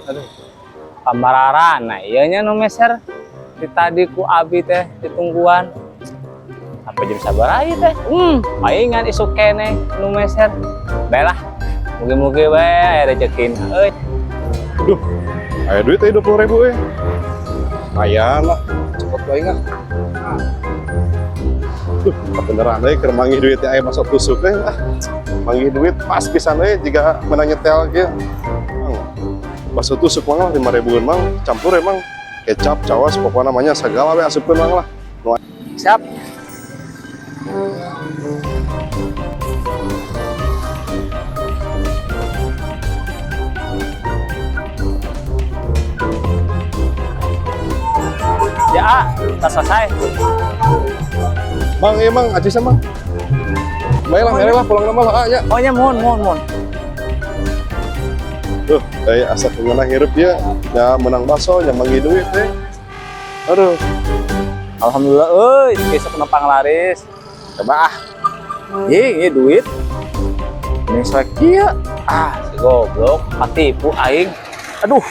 Aduh. Pambararana ieu nya nu meser di tadi ku abi teh ditungguan. Apa jam sabaraha ieu teh? Palingan isuk keneh nu meser. Bae lah. Mugi-mugi we aya rezekina euy. Duh, aya duit teh 20.000 euy. Lumayan lah, cepet bae ah. Duh, beneran euy keur manggih duit aya masuk tusuk euy ah. Manggih duit pas pisan euy jiga menang nyetel kieu. Mang, bakso tusuk mang lah 5 ribuan mang, campur emang kecap, cawas, pokoknya namanya segala we asupkeun mang lah. Siap. Ya, ah, udah selesai. Mang, iya mang, acisnya mang. Baiklah, mere lah pulang nama lah ah, nya. Oh nya, mohon, mohon, mohon. Duh, eh asa ngeunah hirup ya. Ya menang bakso, nya manggih duit teh. Aduh, Alhamdulillah, euy, besok kena panglaris. Coba ah. Ih, ini duit. Ini selek kieu. Ah, si goblok, katipu aing. Aduh.